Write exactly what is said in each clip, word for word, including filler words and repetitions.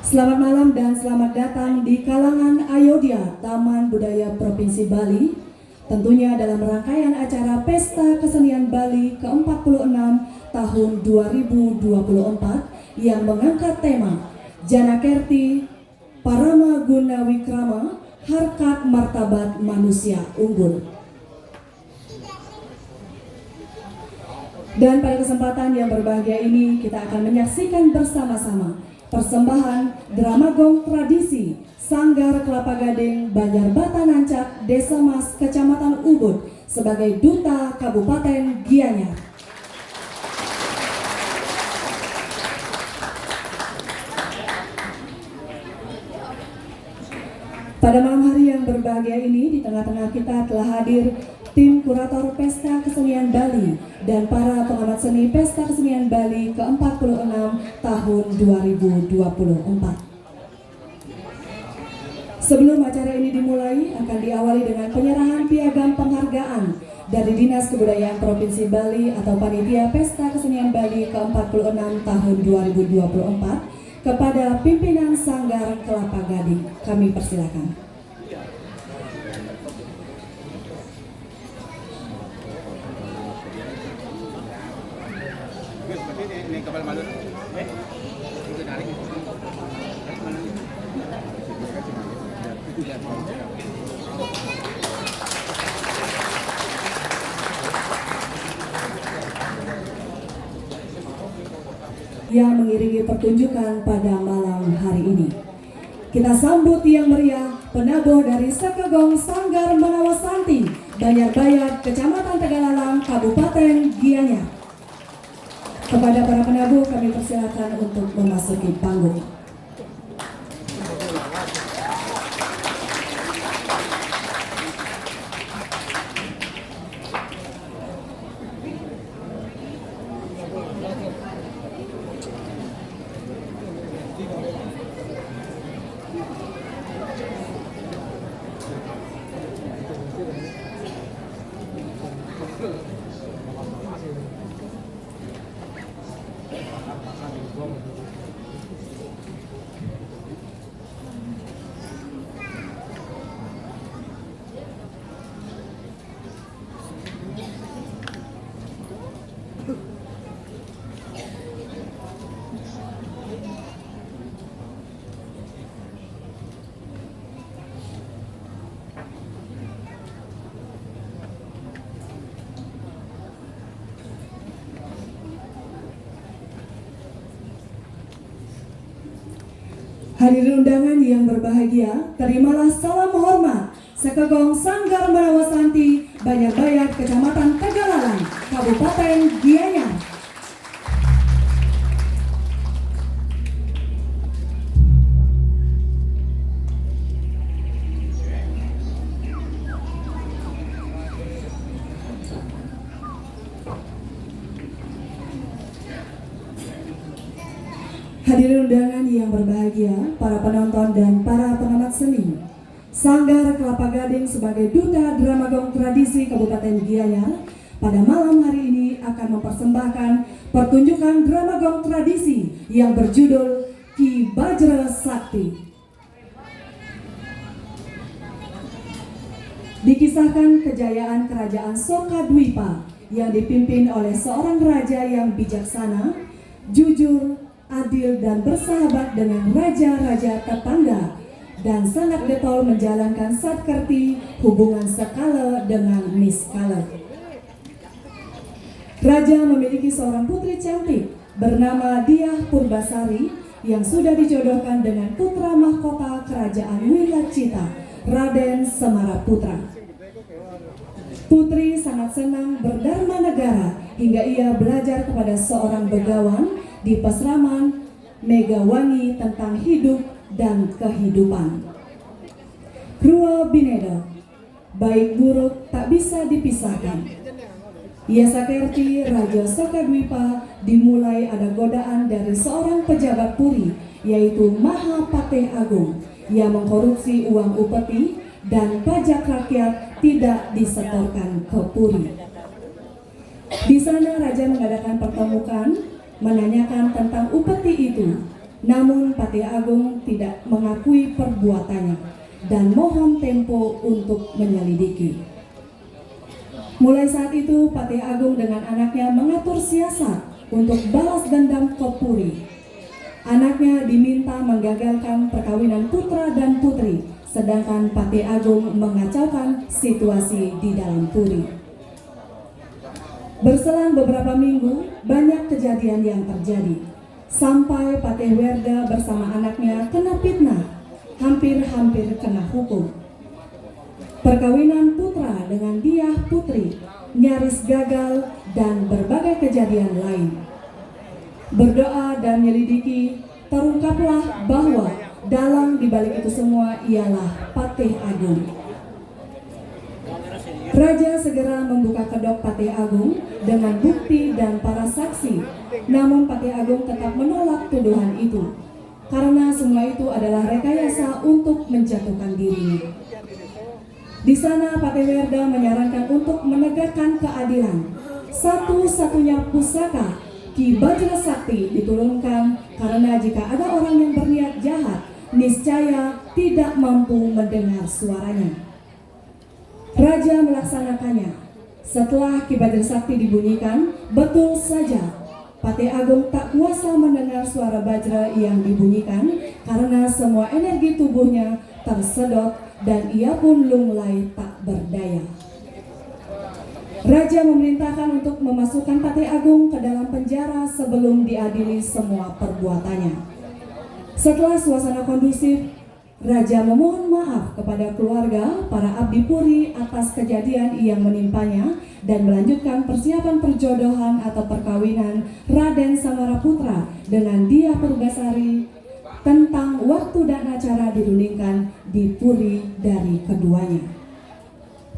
Selamat malam dan selamat datang di kalangan Ayodhya Taman Budaya Provinsi Bali. Tentunya dalam rangkaian acara Pesta Kesenian Bali keempat puluh enam tahun dua ribu dua puluh empat yang mengangkat tema Jana Kerti Parama Guna Wikrama, Harkat Martabat Manusia Unggul. Dan pada kesempatan yang berbahagia ini, kita akan menyaksikan bersama-sama persembahan drama gong tradisi Sanggar Kelapa Gading, Banjar Bata Nancak, Desa Mas, Kecamatan Ubud, sebagai Duta Kabupaten Gianyar. Pada malam hari yang berbahagia ini, di tengah-tengah kita telah hadir tim kurator Pesta Kesenian Bali dan para pengamat seni Pesta Kesenian Bali keempat puluh enam tahun dua ribu dua puluh empat. Sebelum acara ini dimulai, akan diawali dengan penyerahan piagam penghargaan dari Dinas Kebudayaan Provinsi Bali atau Panitia Pesta Kesenian Bali keempat puluh enam tahun dua ribu dua puluh empat kepada pimpinan Sanggar Kelapa Gading. Kami persilakan. Yang mengiringi pertunjukan pada malam hari ini. Kita sambut yang meriah penabuh dari Sekegong Sanggar Manawa Santi, Banjar Bayat, Kecamatan Tegalalang, Kabupaten Gianyar. Kepada para penabuh, kami persilakan untuk memasuki panggung. Hadirin undangan yang berbahagia, terimalah salam hormat Sekegong Sanggar Manawa Santi, Banjar Bayat, Kecamatan Tegalalang, Kabupaten Gianyar. Hadirin undangan yang berbahagia, para penonton dan para pengamat seni. Sanggar Kelapa Gading sebagai Duta Drama Gong Tradisi Kabupaten Gianyar pada malam hari ini akan mempersembahkan pertunjukan drama gong tradisi yang berjudul Ki Bajra Sakti. Dikisahkan kejayaan kerajaan Soka Dwipa yang dipimpin oleh seorang raja yang bijaksana, jujur, adil, dan bersahabat dengan raja-raja tetangga, dan sangat getol menjalankan satkerti hubungan sekala dengan niskala. Raja memiliki seorang putri cantik bernama Diah Purbasari yang sudah dijodohkan dengan putra mahkota kerajaan Wilacita, Raden Semara Putra. Putri sangat senang berdharma negara hingga ia belajar kepada seorang begawan di Pasraman Megawangi tentang hidup dan kehidupan. Rua bineda, baik buruk tak bisa dipisahkan. Ia sakerti Raja Sakadwipa dimulai ada godaan dari seorang pejabat puri, yaitu Mahapatih Agung. Ia mengkorupsi uang upeti dan pajak rakyat tidak disetorkan ke puri. Di sana raja mengadakan pertemuan, menanyakan tentang upeti itu. Namun Patih Agung tidak mengakui perbuatannya dan mohon tempo untuk menyelidiki. Mulai saat itu, Patih Agung dengan anaknya mengatur siasat untuk balas dendam ke Puri. Anaknya diminta menggagalkan perkawinan putra dan putri, sedangkan Patih Agung mengacaukan situasi di dalam Puri. Berselang beberapa minggu, banyak kejadian yang terjadi. Sampai Patih Werda bersama anaknya kena fitnah, hampir-hampir kena hukum. Perkawinan putra dengan Diah Putri nyaris gagal dan berbagai kejadian lain. Berdoa dan menyelidiki, terungkaplah bahwa dalang di balik itu semua ialah Patih Agung. Raja segera membuka kedok Patih Agung dengan bukti dan para saksi. Namun Patih Agung tetap menolak tuduhan itu, karena semua itu adalah rekayasa untuk menjatuhkan dirinya. Di sana Patih Werda menyarankan untuk menegakkan keadilan. Satu-satunya pusaka, Ki Bajra Sakti, diturunkan karena jika ada orang yang berniat jahat, niscaya tidak mampu mendengar suaranya. Raja melaksanakannya. Setelah Ki Bajra Sakti dibunyikan, betul saja, Patih Agung tak kuasa mendengar suara bajra yang dibunyikan karena semua energi tubuhnya tersedot dan ia pun lunglai tak berdaya. Raja memerintahkan untuk memasukkan Patih Agung ke dalam penjara sebelum diadili semua perbuatannya. Setelah suasana kondusif, Raja memohon maaf kepada keluarga para abdi puri atas kejadian yang menimpanya dan melanjutkan persiapan perjodohan atau perkawinan Raden Samara Putra dengan Diah Purbasari. Tentang waktu dan acara dirundingkan di puri dari keduanya.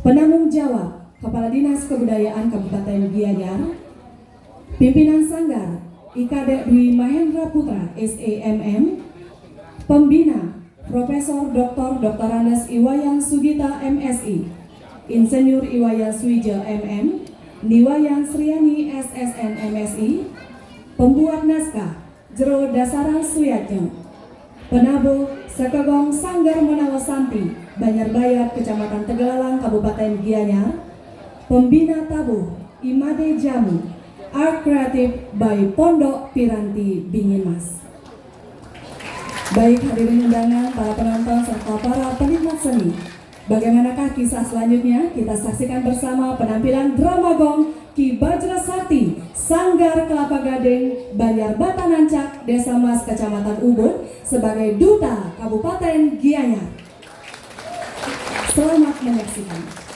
Penanggung jawab, Kepala Dinas Kebudayaan Kabupaten Gianyar, pimpinan Sanggar, I Kadek Dwi Mahendra Putra, S E M M, pembina, Profesor Doktor Doktorandes I Wayan Sugita, M Si, Insinyur I Wayan Suija, M M, Ni Wayan Sriani, S S N, M Si, pembuat naskah, Jero Dasaran Suyatnya. Penabuh, Sekegong Sanggar Menawa Santi, Banjar Bayat, Kecamatan Tegalalang, Kabupaten Gianyar. Pembina tabuh, Imade Jamu, Art Creative by Pondok Piranti Bingin Mas. Baik hadirin undangan, para penonton, serta para penikmat seni, bagaimanakah kisah selanjutnya? Kita saksikan bersama penampilan drama gong Ki Bajra Sakti, Sanggar Kelapa Gading, Banjar Batanancak, Desa Mas, Kecamatan Ubud, sebagai Duta Kabupaten Gianyar. Selamat menyaksikan.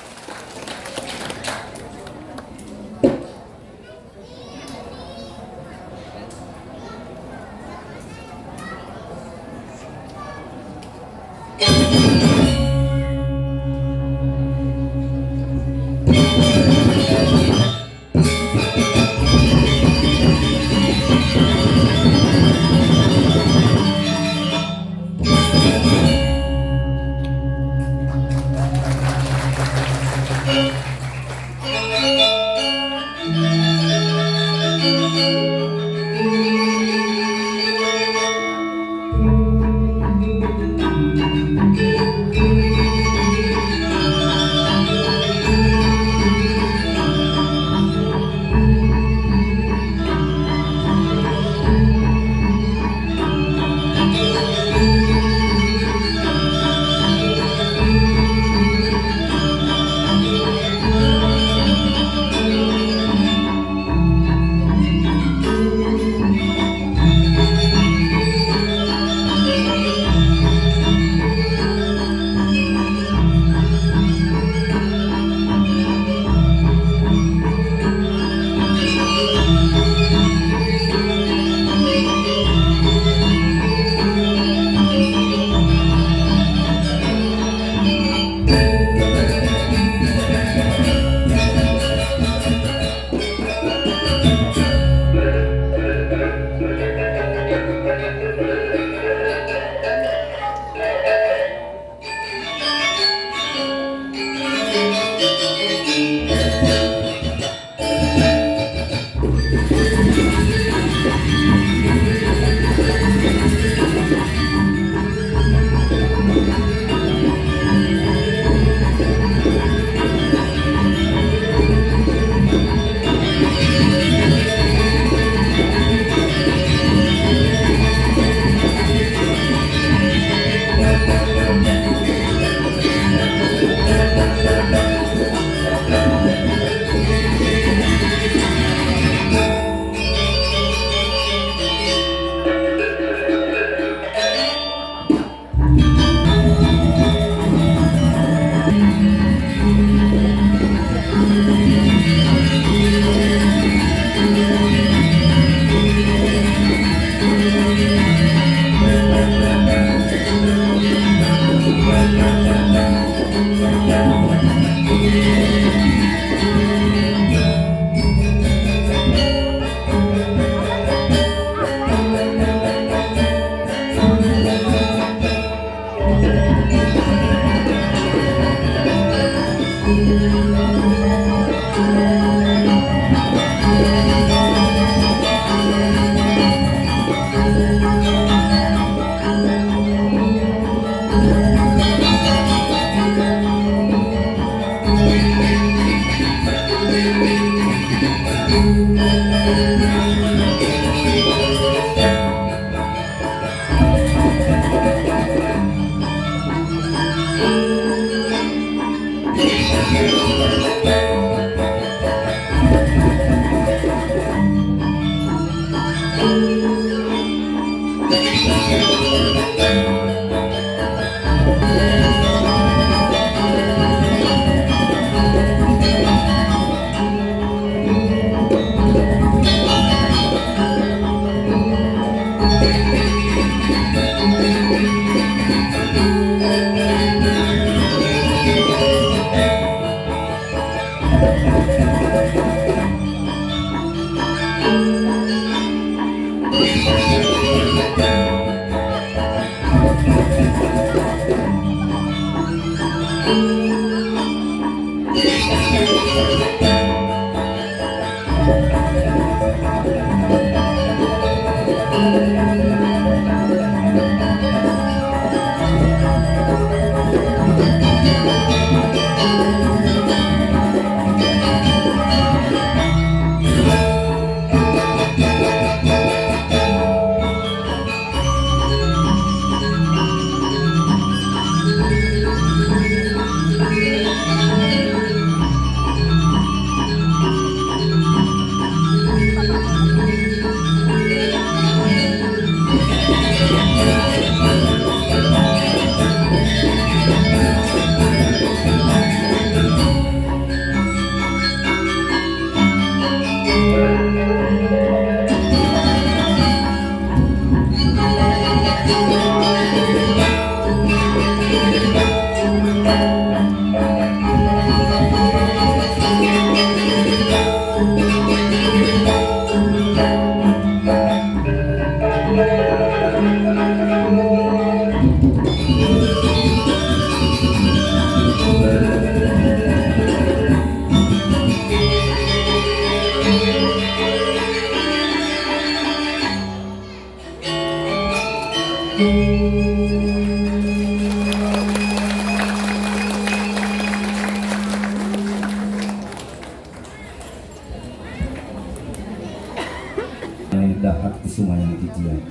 Dahat kusumayang titiang.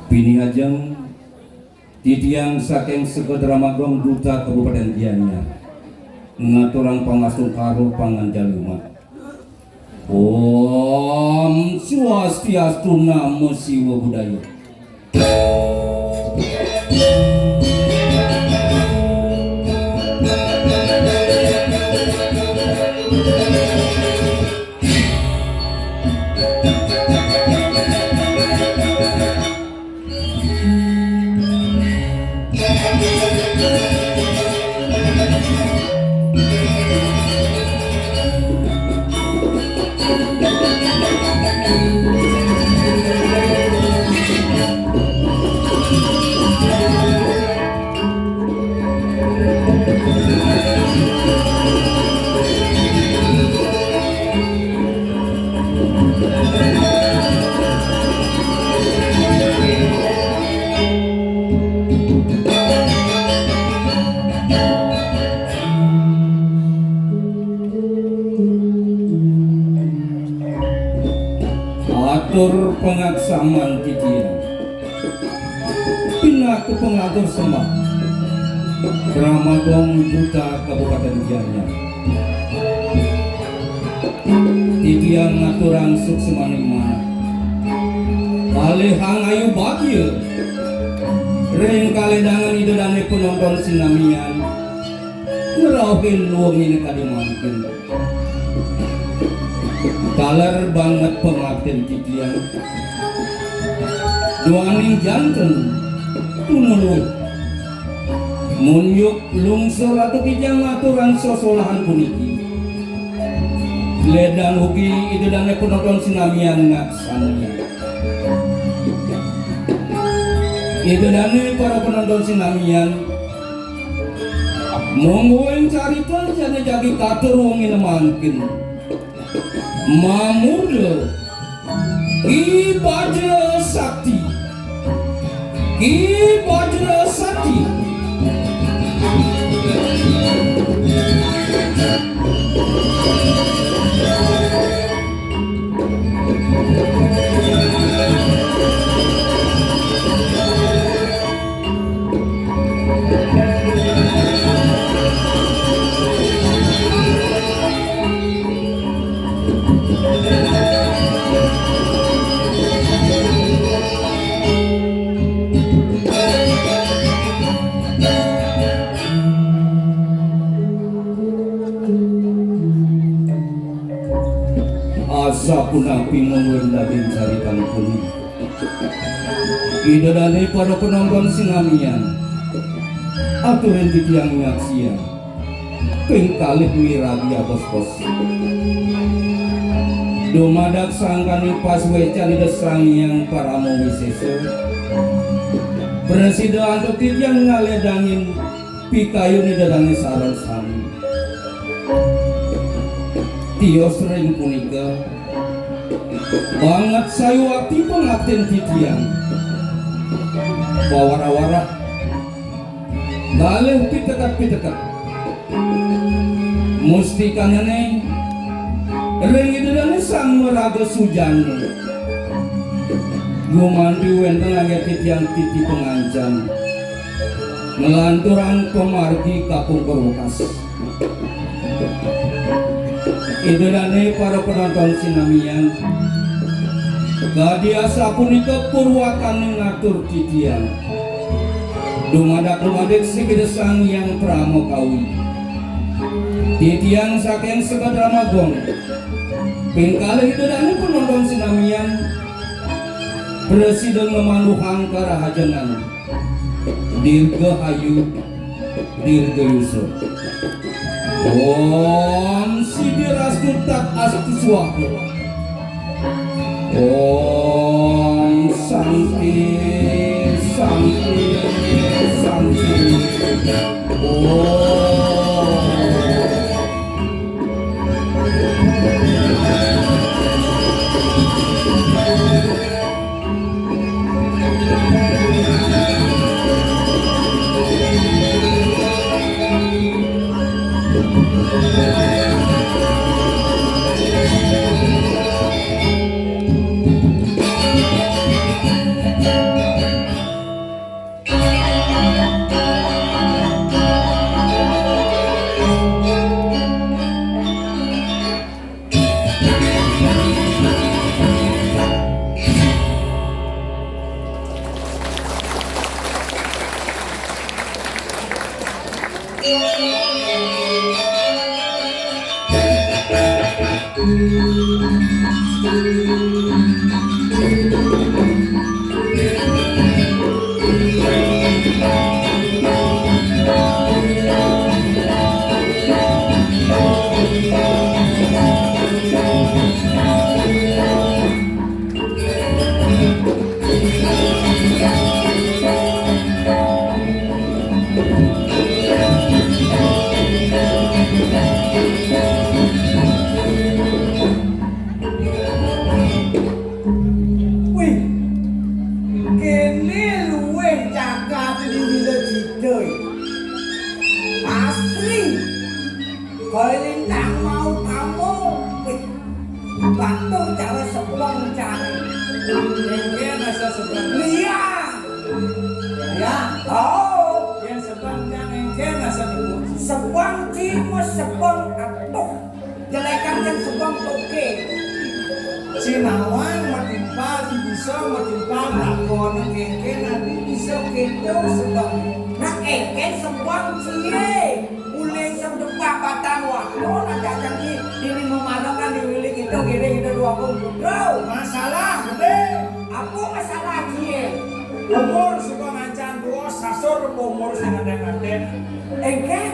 Pinihajeng titiang saking Sega Drama Gong Duta Kabupaten Gianyar ngaturang pangastungkara panganjali umat. Om Swastiastu, Namo Siwa Budaya. Atur pangaksaman titiang. Pinaku pangatur sembah. Drama Gong Duta Kabupaten Gianyar. Titiang ngaturang suksmaning manah. Kalih angayu bagia ring kaledangan Ida Dane panonton sinamian ngrauhin wengine kadi mangkin. Taler banget pangabden titiang. Duaning janten tumuluh. Munjuk lungsur atuh titiang ngaturang sesolahan puniki. Ledang ugi Ida Dane panonton sinamian ngaksanayang. Ida Dane para panonton sinamian, monggo ing carita jane jagi katur wengine mangkin. Mamurda Ki Bajra Sakti. Ki Bajra Sakti. Asapunapi mungguing daging caritanipun. Ida dane para panonton sinamian, aturin titiang nyaksian ping kalih miragi abos-bos. Dumadak sangkaning pasuécan Ida Sang Hyang Parama Wisésa, prasida antuk titiang ngalih dangin pikayun Ida Dané sareng sami. Tios ring punika, banget sayuwakti pangaptin titiang. Pawara-wara, kalih piteket-piteket. Mustikanané ring Ida Dané Sang Maraga Sujana. Gumanti wénten anggé titiang titi pangancan. Nglanturang pamargi kapungkur wekas. Ida dané para penonton sinamian, kadi asapunika purwakaning ngatur titiang. Dumadak dumadik siki Ida Sang Hyang Parama Kawi. Titiang saking Sekaa Drama Gong. Ping kalih Ida dané penonton sinamian, prasida ngamanduhang karahajengan. Dirgahayu, dirgayusa. Om Siddhirastu Tadastu Swaha. Om Santi, Santi, Santi. Om. Wih, kéné luwih cakep di Wila Cita. Asri. Kaya lintang mau kamu. Wih, batu cara sebong cari. Engkén asa sebong. Iya. Ya. Oh. Yén sebong cang engkén asa sebong. Sebong ci, mas sebong atuh. Jelékan kan sebong toké. Sinawang matimpal, bisa matimpal lakon kénkén adi bisa kéto sebong. Nah, engkén sebong cié. Uling sebong depah batang waktu, nah, jajang di, di lima malam kan diwilik itu, kiri itu dua puluh putra. Masalah gedé. Apa masalah cié? Umur sebong ancan dua, sasur umur sing nganten-nganten. Engkén?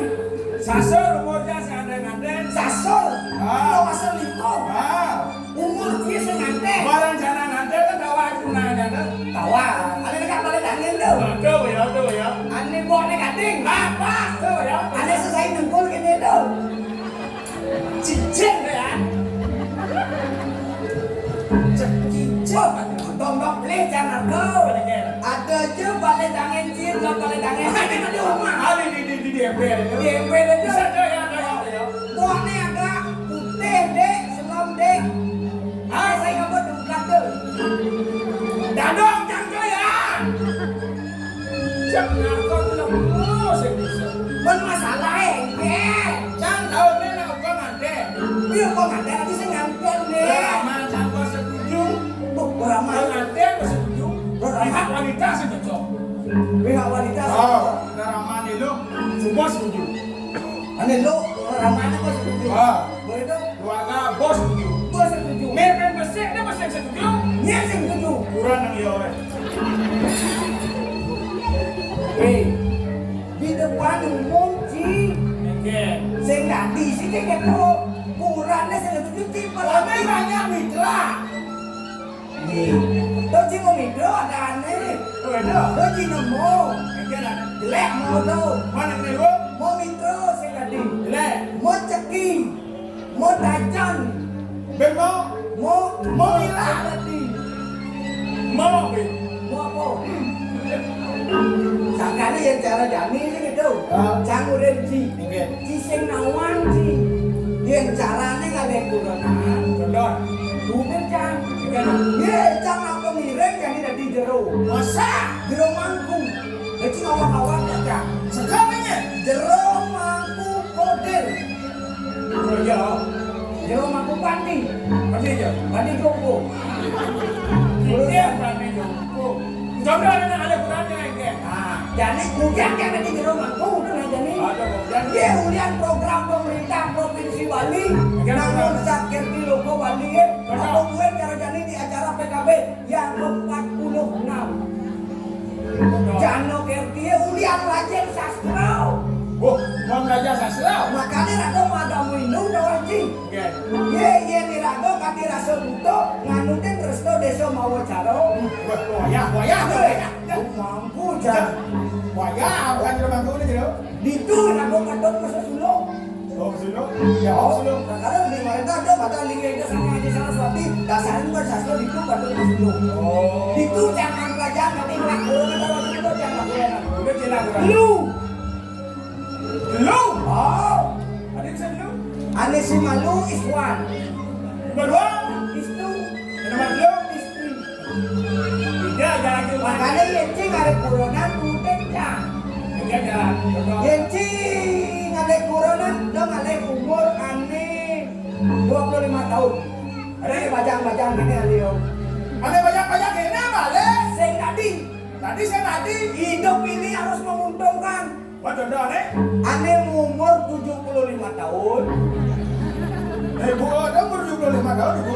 Sasur umurnya sing nganten-nganten. Sasur? Ah. Lo masuk lingkung? Ah. Umur cié sing nganten? Barang jana nganten kan tawa aku nanya kan? Tawa. Ané dekat balik angin tuh. Aduh ya, aduh ya. Ané buahné gading. Apa? Tuh ya. Ané selesai nengkul gini tuh. Cicing ya. Cek cicing. Dong-dong beli jangan kau. Ada aja balik angin cié, nggak balik angin. Ada di rumah. Ada di, di, di, di ember itu. Di ember itu. Bisa ada ya, ada ya, ada ya. Buahné agak putih, Dék, selem, Dék. Ah, saya nggak mau dibuka tuh. Dadong cangcoyan. Cek narko tuh lah, oh, saya bisa. Pun masalah engkén. Cang tahu né nak uga nganten. Iya, uga nganten, tapi saya nganten né. Rama cang setuju. Oh, Rama. Nganten setuju. Rama. Pihak wanita setuju. Pihak wanita setuju. Oh, Rama né lo, semua setuju. Ané lo, Rama né kok setuju. Ah. Boleh dong? Keluarga bos setuju. Bos setuju. Mepén besik, dia besik setuju. Nyén sing setuju. Kurang nang iya, wéh. Wéh, di depan umum, Ci. Oke. Sing dadi sih kayak gitu. Kurangnya sing setuju. Cuci pelatih banyak mitra. Nih, to cing mau mitra ada aneh. Oh, ada. To cing nemu. Enggak ada. Jelek mau to. Mana nih, Bu? Mau mitra sing tadi. Jelek. Mau ceking. Mau tacan. Ben mau. Mau. Mau mila. Tadi. Mau apa? Mau apa? Sangkane yen cara jani sing itu. Hah? Cang urip, Ci. Nggih. Ci sing nawang, Ci. Yen carane ngalih kurenan. Contoh. Dumen, Cang. Nggih. Ye, Cang apa ngiring jani dadi jero. Masa? Jero mangku. Dadi awak-awak ya, Cang. Sekarang ya? Jero mangku kodir. Oh, iya. Jero mangku panti. Panti, ya? Panti jompo. Iya, panti jompo. Jodoh ada, ada kurangnya, enggak? Nah, jadi bujang yang nanti jero mangku, udah nggak jadi. Ada bujang. Iya, ulian program pemerintah Provinsi Bali, iya, namun iya. Sakit di loko Bali, ya. Betul. Apa gue cara jadi di acara P K B yang keempat puluh enam. Jano kertie ulian lajeng sastra. Wah, mau belajar sastra? Makane raga madamu indung to, Ci. Nggih. Ye, ye ni raga kati rasa buta, nganutin resto desa mawa cara. Wah, wayah, wayah, wayah. Oh, mampu, Jan. Wayah, bukan rumah gue ni, Jero. Ditu raga kadang masa sulung. Oh, sulung? Ya, oh, sulung. Kadang di mana ada, ada linggih itu sama Haji Saraswati. Dasarnya bukan sastra, ditu kadang masa sulung. Oh. Ditu jangan pelajar, nanti ngelak burung, atau waktu itu jangan burung. Udah, jelas, udah. Lu. Lu? Oh. Ada yang bisa lu? Ane si malu is one. Nomor dua? Is two. Nomor dua? Is three. Tidak, jangan gitu. Makanya yen cing arep kurenan, rutin, Cang. Tidak, jangan. Yen cing arep kurenan, dong arep umur ane dua puluh lima tahun. Ada yang bajang-bajang gini, Alio. Ada bajang-bajang gini, balik. Sing tadi. Tadi sing tadi. Hidup ini harus menguntungkan. Waduh, dah, nih. Ane umur tujuh puluh lima tahun. Eh, Bu, ada umur tujuh puluh lima tahun, Ibu.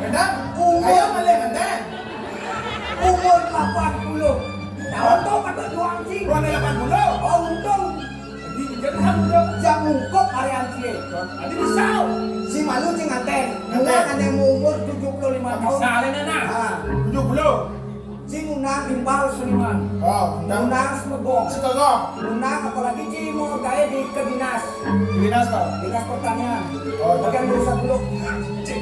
Benar? Umur. Ayo, balik, benar. Umur delapan puluh tahun, tuh, kata juang, sih. Bukan delapan puluh. Oh, untung. Jadi, jadi kan udah. Jam mungkop hari anjir. Tadi bisa. Si malu, sing nganten. Nganten. Ane umur tujuh puluh lima tahun. Bisa, Lena, nah. Ah. Tujuh puluh. Sing ngundang timpal seniman. Oh, ngundang. Ngundang sekegong. Sekegong. Ngundang apalagi ci mau gawe di ke dinas. Di dinas apa? Dinas pertanian. Oh, iya. Bagian berusaha buluk. Cik,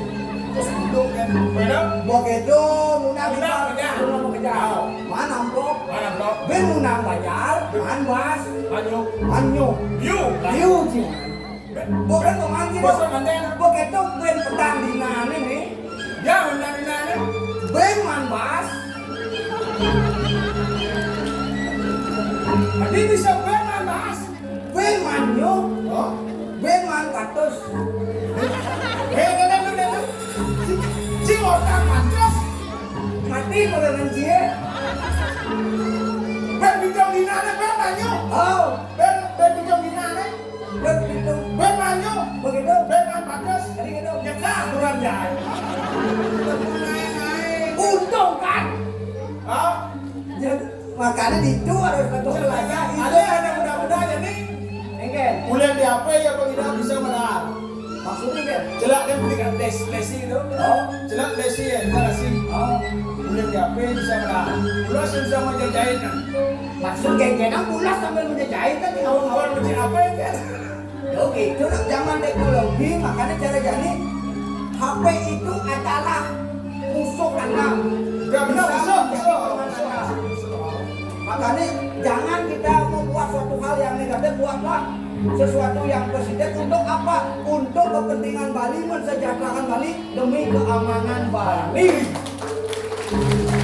terus buluk kan. Beda? Begitu, ngundang timpal. Ngundang, ya. Ngundang mau kerja. Oh. Mana amplop? Mana amplop? Ben ngundang banjar, ben man bas. Manyu. Manyu. Yu. Yu, ci. Bukan pemangkin. Bos pemangkin. Begitu ben petang dinane nih. Ya, petang dinane. Ben man bas. Tadi bisa ben man bas. Ben man nyo. Oh. Ben man patus. Eh, dulu, dulu, dulu. Si, si otak patus. Mati pada nanti ya. Ben bintang dinane, ben manyu. Oh. Ben, ben bintang dinane. Ben bintang. Ben manyu. Begitu. Ben man patus. Jadi gitu. Ya, kah, kurang jahat. Untung kan? Hah? Jadi, makanya itu harus betul belajar. Ada, ada muda-muda jadi. Enggak. Kuliah di apa ya, Bang, tidak bisa menang. Maksudnya, kan? Celak kan berikan tes, lesi itu. Oh. Celak lesi ya, itu lesi. Oh. Kuliah di apa bisa menang. Pulas bisa menjajahit kan. Maksud kayak gini, pulas sambil menjajahit kan, kalau ngawal macam apa ya, kan? Ya gitu, nak zaman teknologi, makanya cara jadi H P itu adalah musuh Anda. Ya, benar, bisa musuh, menjadi musuh, teman musuh, Anda. Musuh. Makanya jangan kita membuat suatu hal yang negatif, buatlah sesuatu yang positif. Untuk apa? Untuk kepentingan Bali, mensejahterakan Bali, demi keamanan Bali.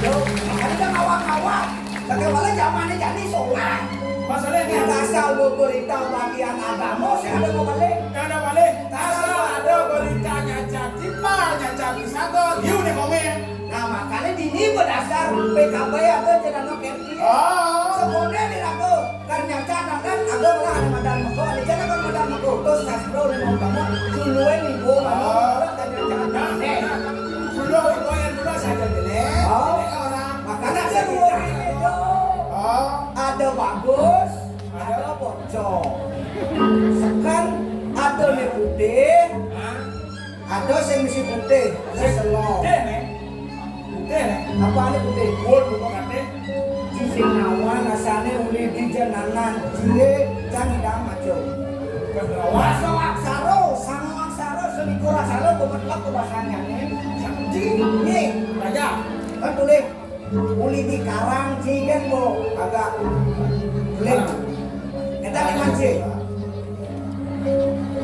Yo, makanya kan awak-awak. Bagaimana zamannya jadi soal. Masalahnya asal berita bagian agama, saya ada mau balik. Ada balik. Asal ada beritanya jadi pal, jadi sagot. You deh komen. Nah, makanya dini berdasar P K B atau jalan kerja. Oh. Sebenarnya di aku. Ternyata kan agama lah ada madan meko, ada jalan kan madan meko. Terus sastra ni mau kamu, suluan ni bo, kamu, ternyata. Nah, eh. Suluan ni bo yang dulu saja jelek, oh. Jelek orang. Makanya ada dua ini, Jo. Oh. Ada bagus, ada bocor. Sekarang ada ni putih, hah? Ada sing mesti putih, ada sing selo. Putih, Nek. Putih, Nek. Apa anu putih? Pun, bukan kate. Sing awan asane uli dijenanan, jire cang idang maco. Wah, sango aksara, sango aksara, selikur aksara, bukan lek bahasanya, nih. Sakti. Nih. Raja. Kan tulis. Uli di karang cigen bo agak lem. Kita di manci.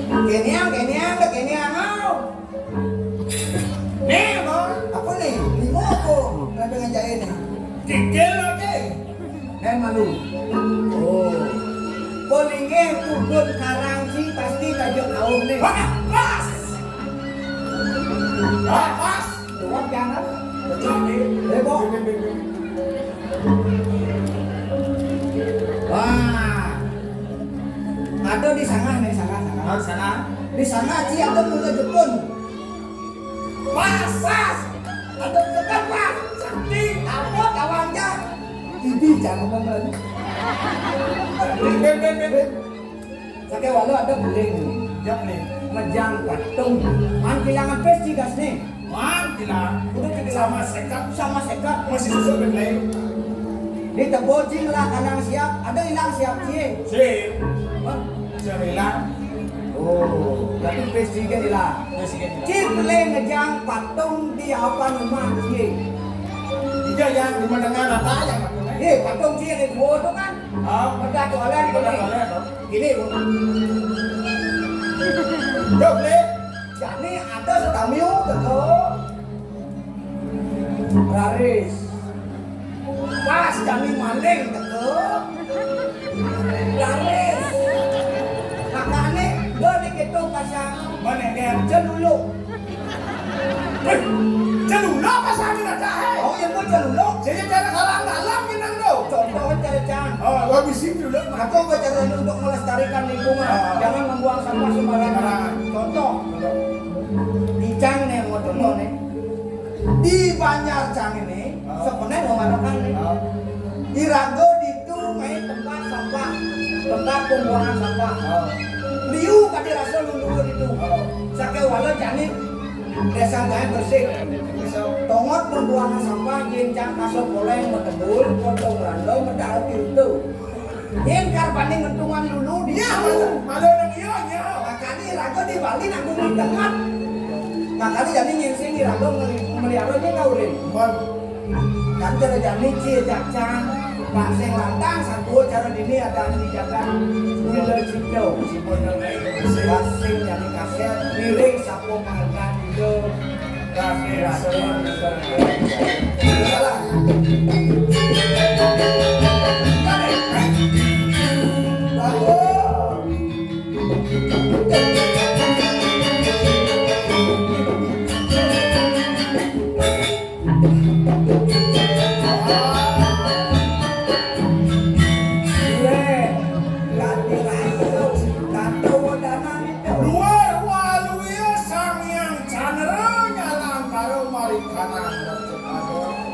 Keniang, keniang, keniang au. Nih, mau. Apa nih? Lima apa? Kenapa ngajain nih? Kikil lagi. Dan malu. Oh. Polingnya turun karang sih pasti tajak aur nih. Wah, pas. Wah, pas. Tuan jangan. Betul, nih. Eh, Bo. Wah. Ada di sana nih, sana, sana. Oh, sana. Di sana sih ada bunga jepun. Pas, pas. Ada tekan, pas. Sakti. Apa kawannya? Ini jangan ngomong lagi. Sakai walau ada beling. Jap nih. Mejang patung. Man kehilangan pes cigas nih. Man kehilangan. Udah kehilangan. Sama sekat. Sama sekat. Masih susah beling. Di tebojing lah kanang siap. Ada hilang siap cie. Sip. Hah? Siap hilang. Oh, tapi pes cigas hilang. Masih hilang. Cip le ngejang patung di apa rumah cie. Iya yang di menengah rata yang. Eh, patung cie ada dua tuh kan. Ah, pada toilet, pada toilet. Gini, Bu. Dok, nih. Jani ada setamiu teko. Raris. Pas jani maling teko. Raris. Makane do dikitu pasang. Mana dia? Celuluk. Wih, celuluk apa sami nak cak, eh? Oh, ya, gua celuluk. Jadi cara kalang dalam minang tu. Contoh cara cang. Oh, gua bisi celuluk. Aku gua cara ini untuk melestarikan lingkungan. Ah. Jangan membuang sampah sembarangan. Ah. Contoh. Di cang nih, mau contoh nih. Di Banjar cang ini, ah, sebenarnya mau makan nih. Ah. Irago di Itu main tempat sampah, tempat pembuangan sampah. Oh. Liu kadi rasa lulu itu. Oh. Sakai wala jani desa gae bersih. Tongot pembuangan sampah yen cang kaso poleng metebul, potong rando, medal itu. Yen kar banding ngentungan lulu di. Ya, malu, malu nang iya, iya. Makanya raga di Bali nanggung di tengah. Makanya jadi nginsing di raga meli-, melihara ini kau, Rin. Bang. Kan cara jani cie jacang, bang sing lantang, satu cara dini ada anu dijaga. Bila cipta, cipta basing jani kaset, miring sapu pangan itu. Kasih, kasih. Bagus. Luar waluya Sang Hyang Candra nyalang karo marikanan.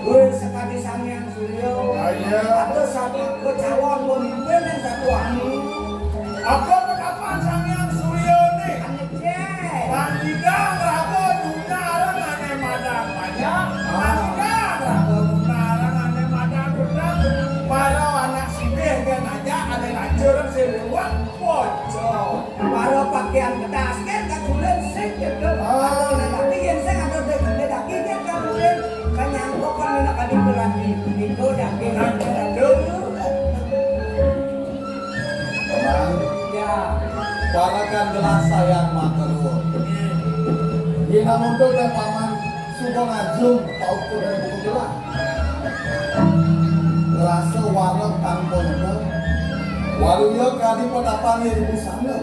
Wis sekadi Sang Hyang Surya. Ayo. Ada satu calon pemimpin yang satu anu. Apa pendapat Sang Hyang Surya ni? Anu Panjidang raga nunarang ane madang panjang. Panjidang raga nunarang ane madang gedang. Para anak sibih gen aja ane lacur sing liwat pocong. Para pakaian kedas gen kaculen sing gedeg. Ah. Kalau lelaki gen sing ada de-, de daki gen kaculen. Kanyang kok kan nak adi berarti. Itu daki. Nah, itu. Paman, ya. Parakan gelah sayang makarua. Yen amonto dek paman suba ngajum paukur dek buku gelah. Ngrasa wareg tanpa nyekel. Waluya kadi petapan yen busana.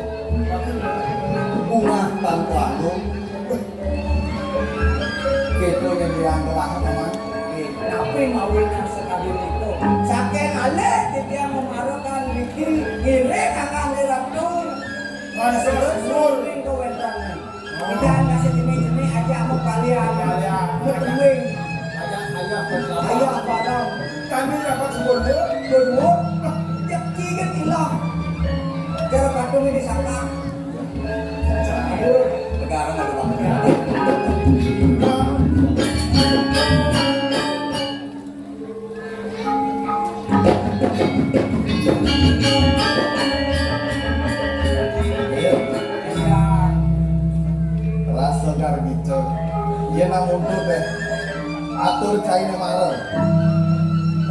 Bungah tanpa anggung. Kéto nyediaang gelah, Paman. Nggih, napi mawinan sakadi nika? Saking alih titiang mamarekan niki, ngiring anggané Ratu. Matur suwun. Ring kawéntenan. Titiang kasih jemi-jemi aja mau kalian. Kalian. Betuwing. Aja, aja, aja. Ayo, bareng. Kami dapat suwun, Bu. Suwun. Jeki kan ilang. Cara patung ini sama. Aduh, negara nggak ada banget. Atur cainé mara.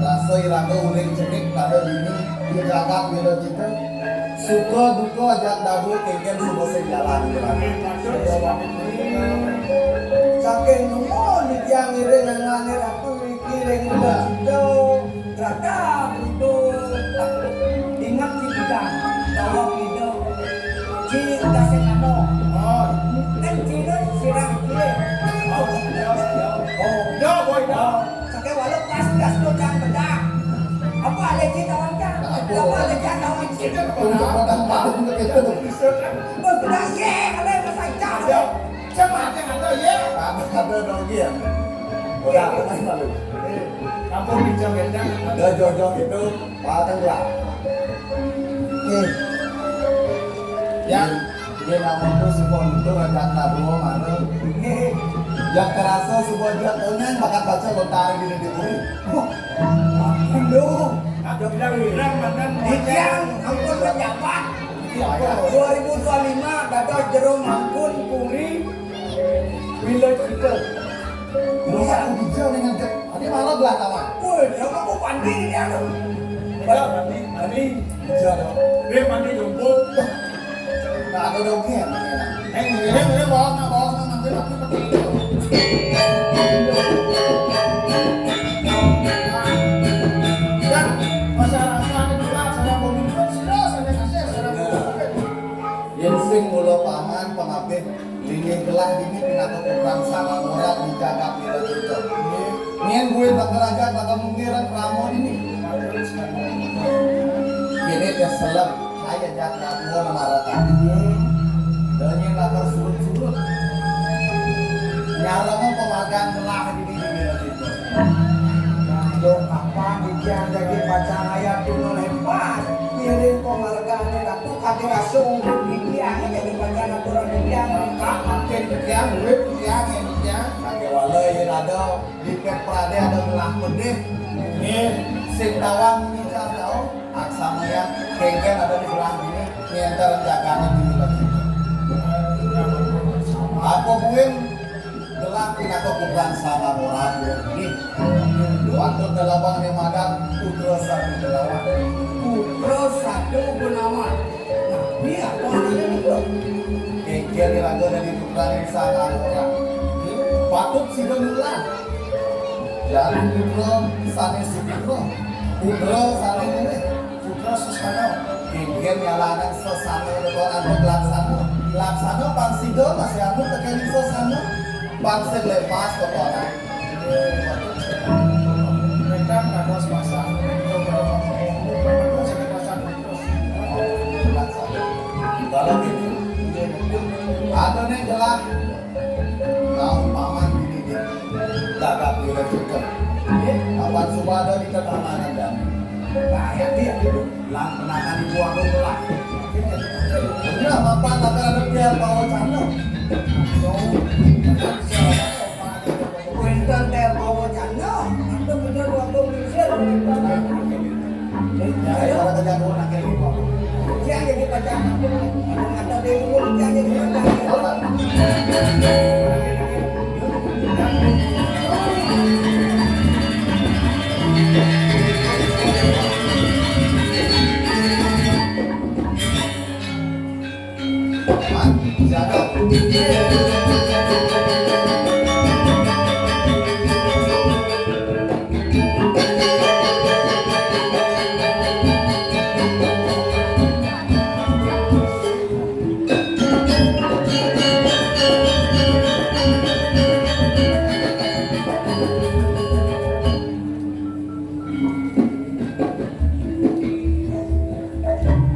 Rasa iraga uling cenik pada dini di jagat Wiracita. Suka duka ajak dadua kénkén suba sing jalan iraga. Saking nemu nitiang ngiring angané ratu niki ring Wiracita. Grada Budo, inget ci Ida, bahwa Ida ci udah sing anu. Oh, kan cina sirah kiri. Oh, iya, iya. Oh, iya, boy, iya. Saking walau pas gas tuh cang bedak. Apa ada ci tawang cang? Apa ada ci tawang ci? Untuk orang Padang begitu. Bos bedak, ye, ada yang masa cang. Ada. Cang ada, ada, ye. Ada, ada dong, iya. Udah, main malu. Kampung di Jawetan. Ada jojo itu, Pak Tenggelam. Nih. Ya. Ini nama tuh si Ponto, Raja Kadua, mana? Nih. Ya kerasa sebuah jatuhnya, makan baca lontar di negeri. Wah, aduh. Aku bilang, bilang, mantan. Ijang, ampun pejabat. Iya, iya. Dua ribu dua lima, dados jero mangkun puri. Village People. Iya, aku bisa dengan cek. Ada malah belah kawan. Woi, dia mah kok pandi ini anu. Iya, pandi, pandi. Bisa dong. Dia pandi jomblo. Nah, ada dong ya. Neng, neng, neng, bawa, nah, bawa, nah, nanti, nanti, nanti. Dan masyarakat itu lah, saya pemimpin, sudah, saya kasih, saya pemimpin. Yén sing mula paman pangabih linggih gelah dini pinaka putrang Sang Angora di jagat Wiracita. Nyén buin bakal ajak bakal munggiran krama dini. Kéné téh selem, saya ajak dadua mamarakané. Dene bakal surut-surut. Nyarana pamargan gelah dini di Wiracita. Dong kapan titiang dadi pacang ayat tuna lepas. Ngiring pamargané Ratu kadé rasa urip titiangé dadi pacang aturan titiang. Maka makin titiang urip titiang ya titiang. Sakéwala yén ada di pét pradé ada gelah pedih. Nggih, sing tawang ngicar jauh. Aksamaya kénkén ada di gelah dini ngénter jagané di wilayah. Apa buin gelah pinaka putrang Sang Angora dini? Patut lelabang né madan putra sadu gunawan. Putra sadu gunawan. Nah, ini apa artinya niku? Kénkén iraga dadi putrané Sang Angora. Patut sida nulah. Dadi putra sané suputra. Putra sané luwih. Putra sesana. Kénkén nyalahaning sesana depan antuk laksana. Laksana pang sida masih antuk tekén sesana. Pang sing lepas depan. Mereka dados pasang. Kalau ini, ada nih gelah. Tahu paman ini dia. Gagap dia juga. Kapan sudah ada di tengah dan kayak dia. Lang penakan ibu aku telah. Bener apa-apa, tapi ada biar bawa canda. Kuintan teh bawa canda, atau bener waktu bisa. Ya, ya, orang kerja gua nak kayak gitu. Siang jadi pacar. Atau dia gua siang jadi pacar.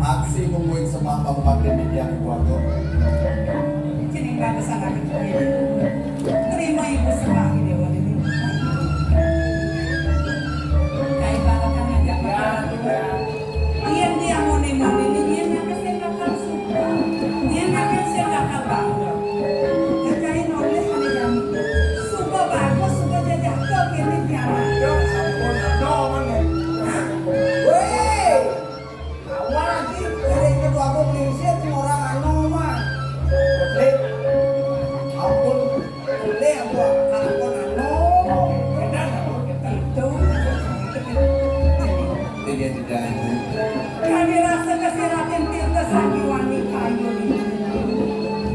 Aksi mungguing semah pangubakti titiang ibu agung. Cening rasa sangat Kadi rasa kasiratin tirta sanjiwani kayu di.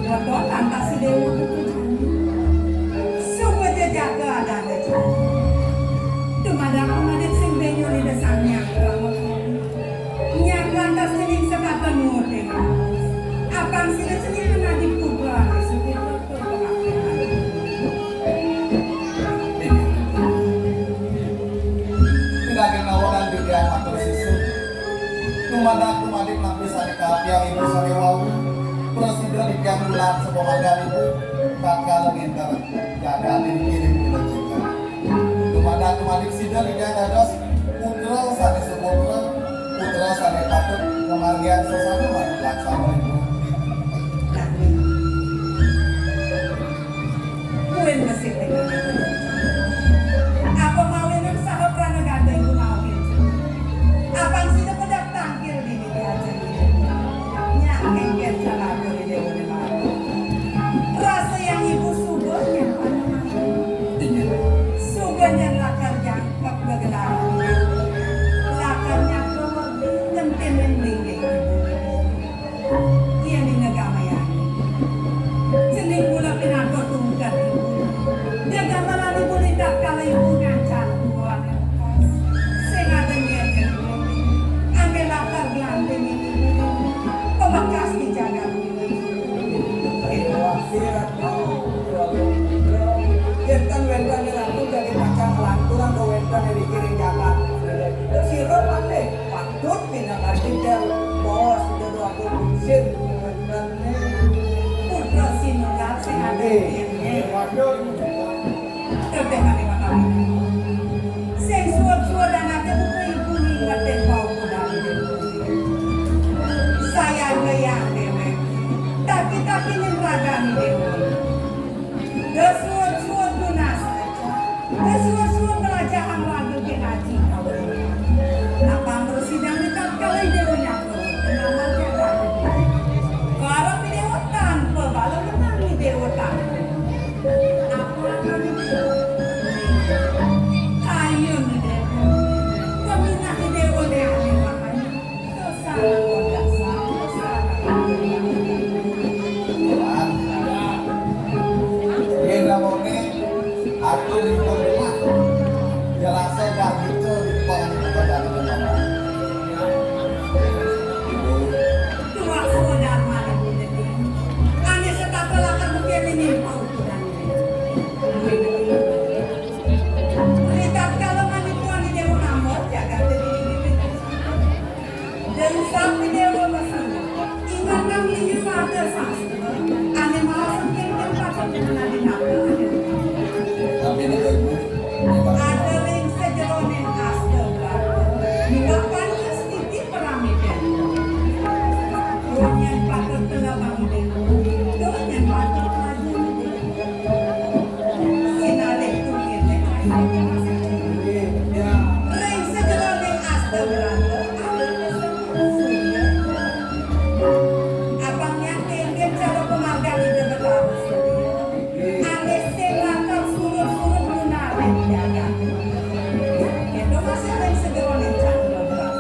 Weton lantas si Déwa buka jani. Suba ja jaga adana jani. Dumadak pamadit sing bénjol Ida Sang Hyang Rama Kawi. Nyak lantas cening setata nuutin. Apang sida cening ngenani putra ane suci. Pinagih nawenan titiang matur sisu. Dumadak dumadik napi sane kaapiang ibu sane wau, prasida titiang nulat sapamargan ibu, tatkala nginter jagatin kiring ida cita. Dumadak dumadik sida titiang dados putra sane suputra, putra sane patut pamargian sesama manut laksana ibu. Kuwi mesti. Apa mawinan saha pranagata ibu nawin? Apang sida pedak tangkil dini diajeng. Nyak engken calatur di Déwa Déwa. Rasa yang ibu suba nyak panuman. Suba nyan lakar jangkep gegelaran. Lakar nyak kewerdi ngentin linggih ibu. Yén dina gamayane. Cening mula pinaka tungkat ibu. Dia gamelan ibu ni tatkala ibu ngancan tuan. Sing ada ngenyek. Ane lakar gelanting ibu. Pemekas di jagat ibu. Wah, sirat. Yén ten wénten ratu dadi pacang lanturang kawéntenan ring jagat. Sira pandai. Patut pinaka tikel bos, Ida Déwa Agung Bungsin, wéntené. Putra sinunggal sing ada. Nggih. Waduh. Teteh ane makawi. Sing suud-suud anake buka ibu ngingetin paukudan Ida. Sayan geyang dewek. Taki-taki nyemragani dewa. Suud-suud tunas aja. Suud-suud nglajahang raga kén aji kawin. Napa mresidang di tatkala Ida Déwa nyata? Napa jagat? Karep Ida Déwa tanpa bala menang Ida Déwa tanpa. Apa akan Ida Déwa? Kayun Ida Déwa. Peminah Ida Déwa Déwa Déwa. Yen namune atur ipun rumah, jelasa gak gitu di depan badan rumah. Tuah saudar mari ane setata lakar mungkin ini paukudan. Ritatkala manikuan Ida Déwa nambet jagat dini. Dan sami Déwa Basana, ingetang liu ada sastra, ane malasang kénkén patut ngenani napa ane. Tapi ini Ibu, ada ring sajeroning asta brata, miwah panca stiti paramita. Duh nyén patut telebang Ida, duh nyén patut maju. Sinalih tungkite. Ring sajeroning asta brata ada pesan surya. Abang nyakin yen cara pamargan Ida Betara Surya. Ane sing lakar surut-surut nunarin jagat. Itu masih ring sajeroning cakra brata.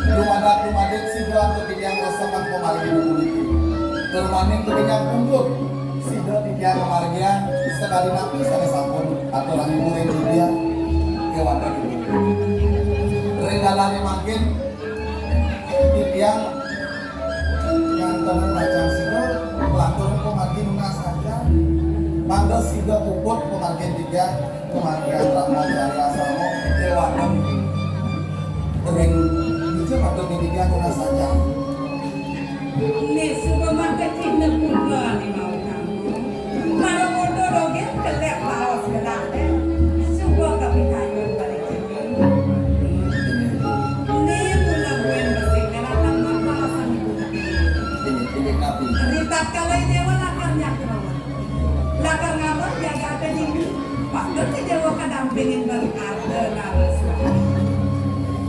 Dumadak dumadik sida antuk titiang resepan pamargi puniki. Tur malih titiang pundut sida titiang pamargiang sakadi napi sané sampun aturang ibu ring titiang kéwanten ibu. Ring dalané mangkin titiang ngantenang pacang sida lantur pamargi nunas saja. Mangda sida puput pamargin titiang, pamargian Rama Jaya Asrama kéwanten ring dija patut titiang nunas saja. Nih, suba mangké cihna putra nih mau kamu. Mara kondo dogén kelek baos gelah deh. Suba kapikayun balik cihna. Nih, mula buin besik, lakar mabalasan ibu. Inggih, inggih, napi? Ri tatkala Déwa lakar nyakra. Lakar ngaba jagaté dini, patut Déwa kadampingin bang arda narasa.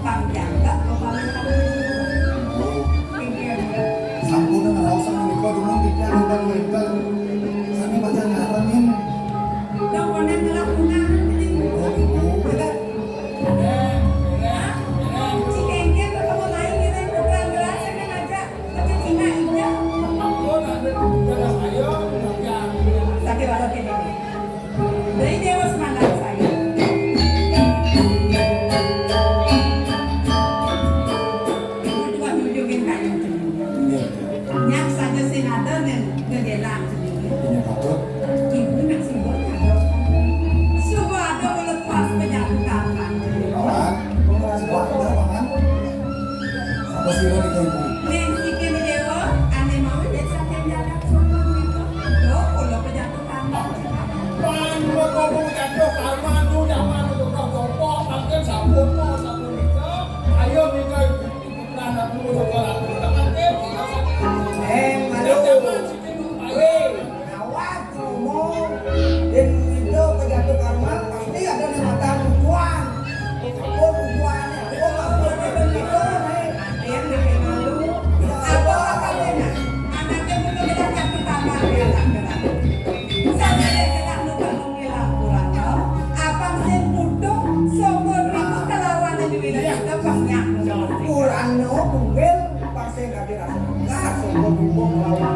Pang jangkep kepalan kamu. Oh. Inggih. Sampun ngraos menika dumun titiang ingkang wénten. Sami pacang ngaremin. Yang konen ngelak punah, ini. Oh, ibu. Hah? Cikengkén ketemu lain, ini putra ngerasa kan aja. Oke, Cina, iya. Ampun, ada dalam ayo, tapi aku. Sakit banget ini. Dari Déwa Semana saya. Itu mah nyujungin kayu. Iya. Nyak saja sing ada nih, gegelan. Iya, patut. Ibu nak subuh ada. Subuh ada melepas penyatukan. Kawan, subuh ada, kawan. Apa sih lo di ibu? Ning sikin Déwa, ané mau dek saking jagat sopan gitu. Loh, kula penyatukan. Pan, kula kula jatuh karma, tuh, zaman itu, kok, kok, kok, mangkin sampun, kok, sampun nikah. Ayo nikah, ibu, ibu, anak dulu, sekolah dulu, mangkin, kita sakit. Eh, malu. Zaman sikin dulu, ayo. Wéh, awak ngomong, yén ida kejatuh karma, pasti ada ning mata tujuan. Apa tujuanné? Apa maksudné? Apa yang bikin malu? Apa katanya? Anaknya butuh kita jatuh karma, dia tak gerak. Saya dia gerak, lu tak mau ngilang kurang, tau? Apa sing butuh, sombong, ribut, kelawan, yang duit, kita banyak. Kurang, no, kumpil, pasti Nah, sapa tumbuk lawan.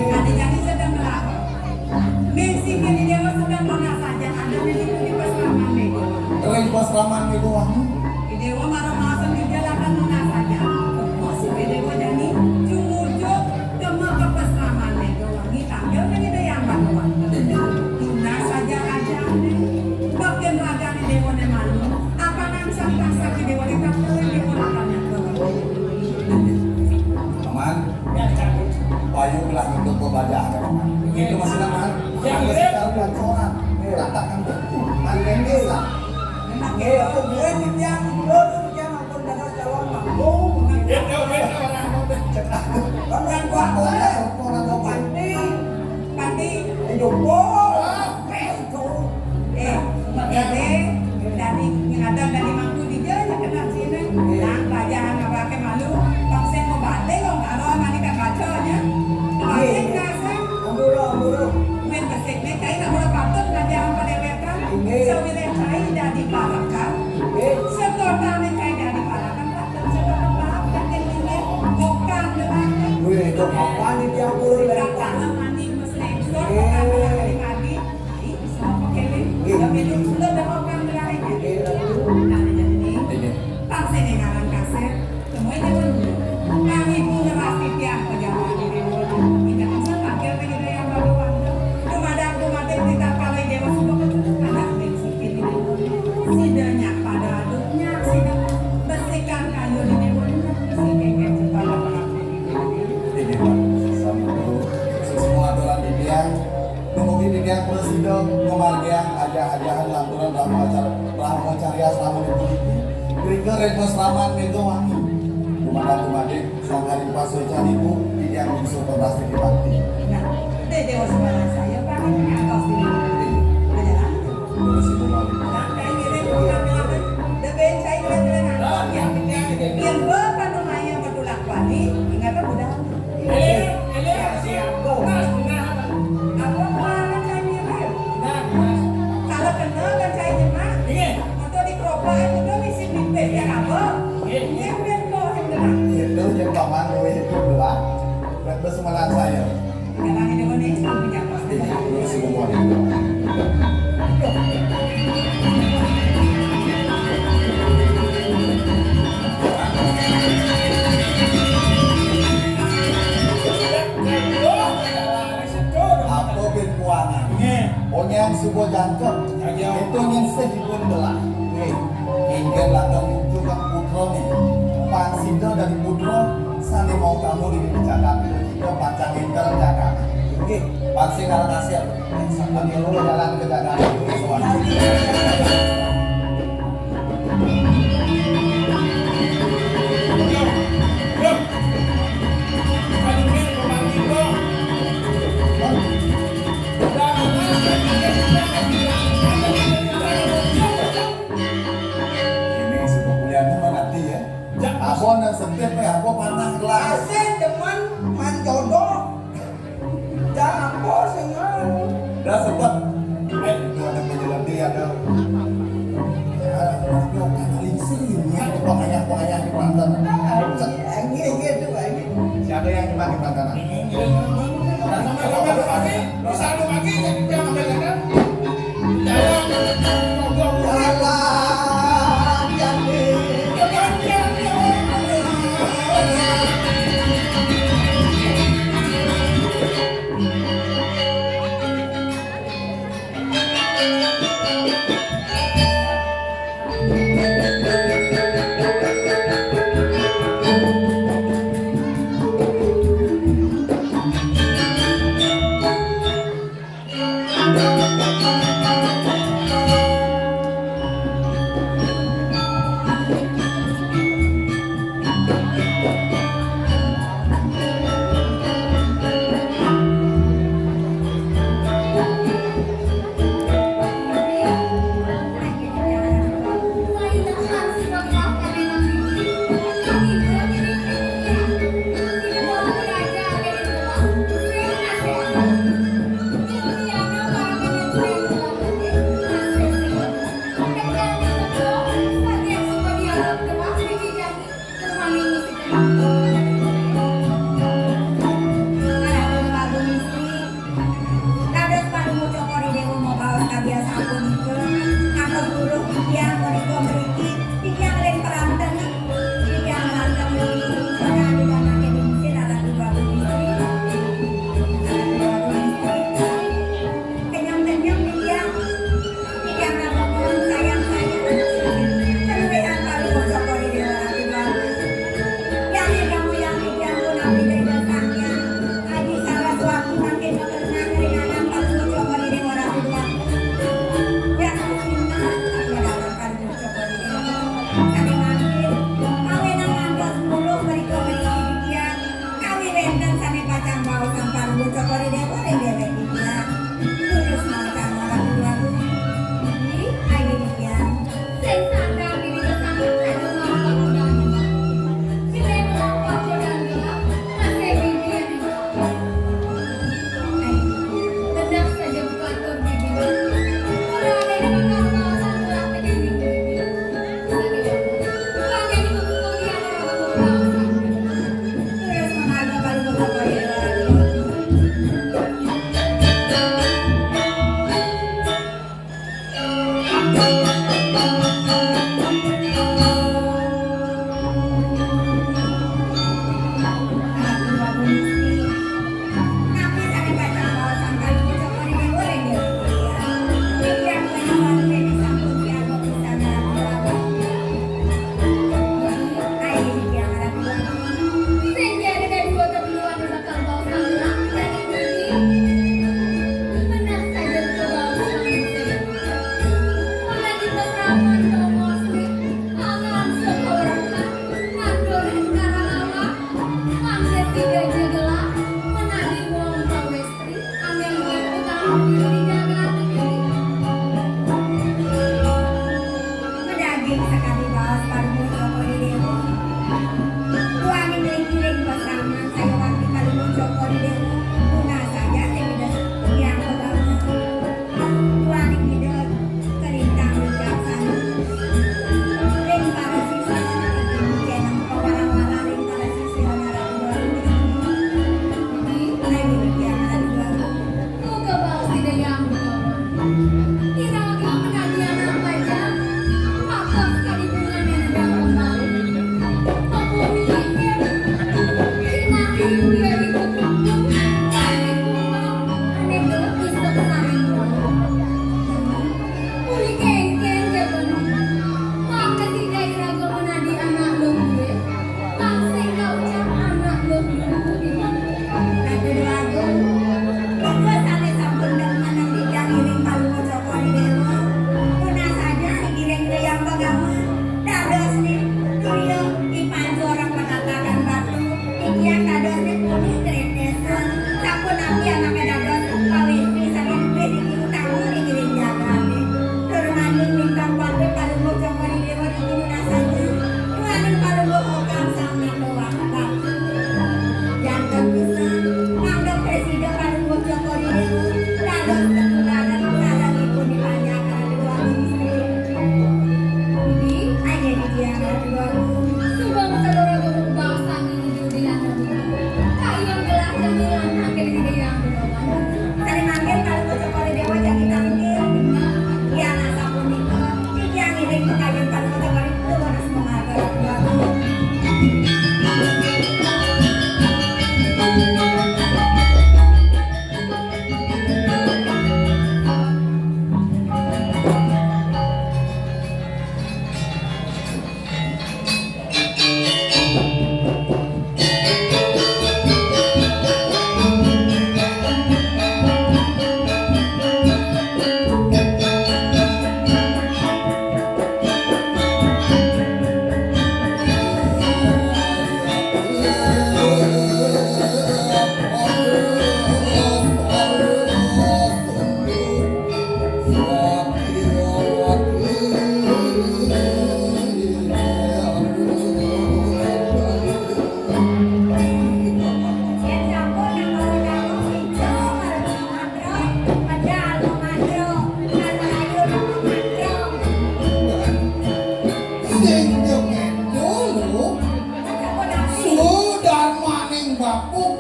Adi-adi sedeng ngelarang. Ming sikin Déwa sedeng nunas saja, ada di situ di pasraman Déwa. Ring pasraman Déwa. Déwa marang maosan dija lakar nunas saja. Masih Déwa jani, jumujuk, kema ke pasraman Déwa. Ngitanggil ke Ida Hyang Bagawan. Nunas saja aja. Bagian ragané Déwa né malu. Apanan sang tansah Déwa né tatkala Déwa lakar nyata. Paman, payu gelah bentuk pembajahan, Paman. Itu masih, Paman. Yang sekarang bocoran. Katakan betul. Paman bisa. Memang gitu. Gue titiang dulu, titiang ampun dados calon mangku. Gitu, gitu. Orang kuat, orang kuat, orang kuat. Pati. Pati. Jumbo. Eh, makanya dari ngadang dari mangku dija aja kena sini. Nah, raja anak pakai malu. Bangsa mau balik, lo nggak lo mani kan baca aja. Balik nggak sih? Amburu, amburu. Main besik nih, kayak nggak boleh patut raja apa dewekan. Iya. Sawire cai dadi parakan. Iya. Sekotane cai dadi parakan, patut sekolah maaf, yakin ini bukan dengan. Wih, itu kapan di tiang puluh dari Kakak mani mesreng, sor, bukan berarti pagi. Ai, bisa apa keling? Iya. Tapi itu sudah dah orang berani. Iya. Nah, jadi ini. Iya. Pang sini ngaran kasir. Semua jangan dulu. Kami pun ngeras titiang pejabat di Dewa. Tidak bisa panggil ke Ida Hyang Bagawan. Dumadak dumadak kita kalau Dewa sudah ketemu anak dan sikin di Dewa. Sidanya pada aduknya, sida besikan kayu di Dewa, sida kecil pada. Ini, Pak. Sama dulu. Semua aturan titiang. Dumugi titiang prasida pamargiang ajah-ajahan lanturan Brahmacharya, Brahmacharya sami puniki. Rika ring pasraman Megawangi. Dumadak dumadik, sang hari pas wecan ibu, titiang bingsu pentas titi bakti. Nah, Déwa Semana saya paling ngantos di. Ada lanjut. Terus ibu malu. Nah, kayak gini, bukan bilang, deben saya kira-kira ngantos, ya. Yang berapa namanya bertulak balik, ingat udah. Eling, eling, siap. Nah, nah. Apa kurangan cai mirip? Nah, nah. Kalau kenal kan cai nyemak. Iya. Untuk dikeropak itu tuh isi di Paman duwe ibu dua, buat besumenan saya. Jangan ini, ini punya apa? Ini, ini si Bumbuan. Apa bin kuangan? Nggih. Onyang suba jangkep. Aja. Itu nyingsih ipun belah. Nggih. Inggih langkung tujuh kang putra nih. Pang sida dadi putra sane mau kamu di jagat itu kita pacang intel jagat. Nggih. Pang sing arep kasih. Sampeyan loro jalan ke jagat. Ini sepupuliannya mana dia? Abon yang sempit, eh, abon panah gelas. Asik, demen, man jodoh. Dah, apa sih, man? Dah, sebab. Eh, itu ada penyelenggara, ada. Ya, itu kan lingsir ini, ya, pengayah-pengayah di Banten. Ah, iya, iya, iya, itu, iya. Siapa yang cuma di Banten? Sama-sama, Pak. Bisa lu pakai, ya, kita ambil, ya, kan? Jalan, jalan, jalan. Dados paduka Cokor I Dewa mabaos kabiasaan punika, atos guru titiang punika mriki, titiang ring peranten, titiang peranten mriki, sané adi danaké dingsir anak Déwa Agung Istri. Anak Déwa Agung Istri. Kenyang-kenyang titiang, titiang ngaturang sayang-sayang. Keluwihan paduka Cokor I Dewa Ratu Bagus. Yang ingkang uyang titiang punapi Ida Sang Hyang Adi Saraswati mangkin Nah, ring anak paduka Cokor I Dewa Ratu Déwa. Yang tercinta, aku datang paduka Cokor I Dewa. Sané mangkin, kawinan ngantos mulu mrika mriki titiang. Kawiwénten sané pacang baosang paduka Cokor I Dewa ring déwék titiang. Durus maosang Ratu Déwa. Inggih, ayo titiang. Sing sandang diri besanget saja melampah godaan. Sing melampah godaan gelap, masih mimpi yang gelap. Ayo, tenang saja, buka atur diri. Ora ada yang bakal mau satu praktek yang mimpi. Sing gelap. Pakai di kuku kuliah, orang mau tahu. Terus mengalir balik ke kota. Sing jare dadua keduane bakal bawa kamu. Menang saja ke bawah. Ora dipasrahkan ke Muslim, akan seorang mandor karang awak, mangke tidak jegelah, menari wong kawestri, angel wong utang diri jagat. Medaging sakadi baos paduka Cokor I Dewa. Duaning ring-iring pasraman saya wanti paduka Cokor I Dewa. Guna saja sing Ida Hyang Pegawé. Duaning Ida Kalintang wicaksana. Ring para siswa, ring jeneng pawarang-warang ring para siswa.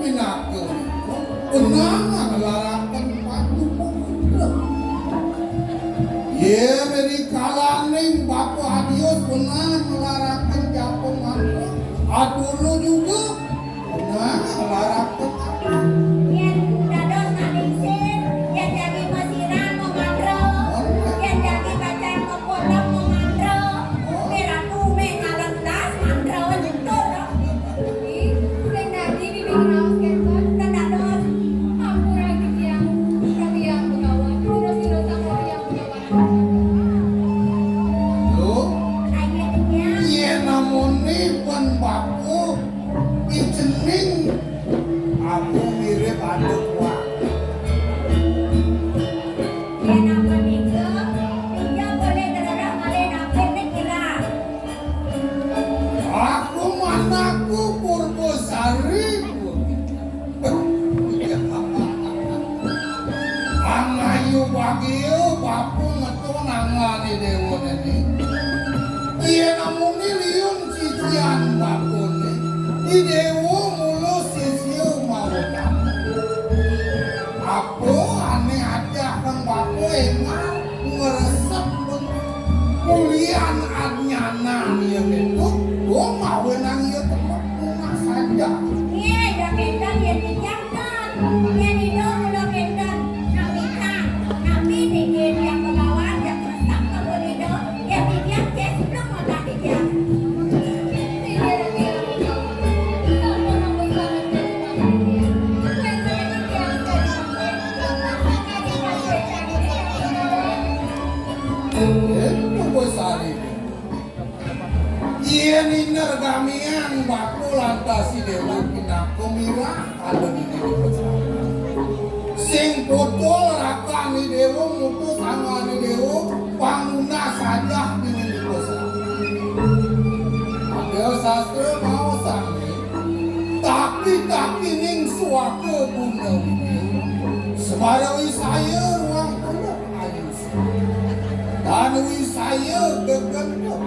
Pinaka punaka nglaraken Bapa Mantra. Yen rikalaning Bapa Adius punaka nglaraken japa mantra, Adulu juga punaka nglaraken apa? Yen dados ningsih, yen jagi masiram mantra, yen jagi pacang makolem mantra, Ratu meh ngalentas mantra nyentur. Ih, sing dadi bibi ngraos kénten, ten dados. Ampura titiang, titiang Begawan, terus-terusan titiang Begawan. Lho, yen namune pun bapa, icening aku mirip anak wak. Yen ampun nika, ija boleh terarah malih nampit ning kirang. Aku manahku Purbasari. Angayu bagia bapa ngetun angane dewa neni. Yen namune liun sisian bapane, i dewa mula sisia mawon. Apa ane ajah kang bapa engal ngresep kulian adnyanan iya ketu, wong mawenang iya teluk punah saja. Iya, ya ketan ya titiang kan. Ya dino kula ketan. Nabi kan. Nabi niki yang Begawan, ya kesak kebun dino. Ya titiang cek sebelum makan titiang. Yen inergamiang bapa lantas i dewa pinaka mirah ada di diri pesantren. Sing potol rakan i dewa mutus angane dewa pangunah sajah di diri pesantren. Ada sastra mau sami. Taki-taki ning suaka guna widi. Semara wisaya ruang kena ayu. Dan wisaya gegentuk.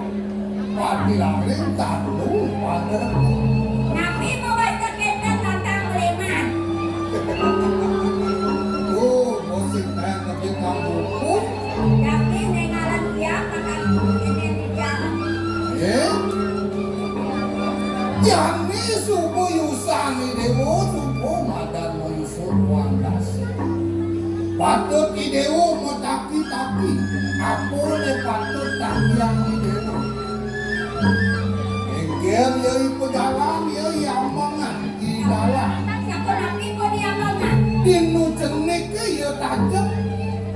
Pati laring tanu pada. Napi mawasta kenten tantang Leman? Tuh, musik ten lebih mampu. Tapi nengalan dia makan ini dia. Eh? Jani suku yusani dewa, suku madan mayusa. Patut i dewa mataki-taki, apa ne patut takiang i dewa. Engken ya i pejalan, ya i ambangan, i dalan. Sapunapi pun i ambangan? Dinu cenik ke ya tajem.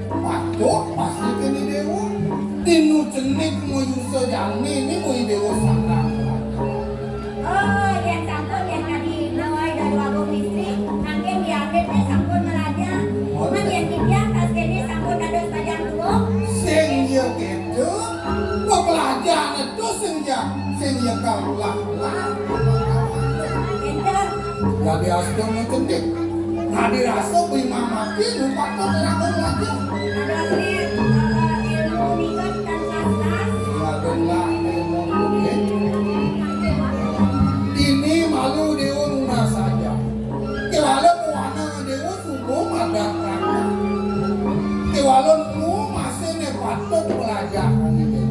Patut pasti kene dewa. Dinu cenik mayusa jani ni mai dewa sandang. Oh, yen sampun yen kadi nawai dalu agung istri, mangkin diambil teh sampun melaja. Cuman yen titiang tas kene sampun dados bajang tuwuh. Sing ya gitu, pepelajaran itu sing ya, sing ya kaulah. Enten. Dadi astana cendhik. Dadi rasa beli mamati, lupa kok terang lagi. Ada sih, eh, ilmu nikah dan pastas. Lagu lah ilmu kuning. Ini malu dewa nunas saja. Kewala pewana dewa subuh madat raka. Kewala nu masih ne patut pelajaran ini.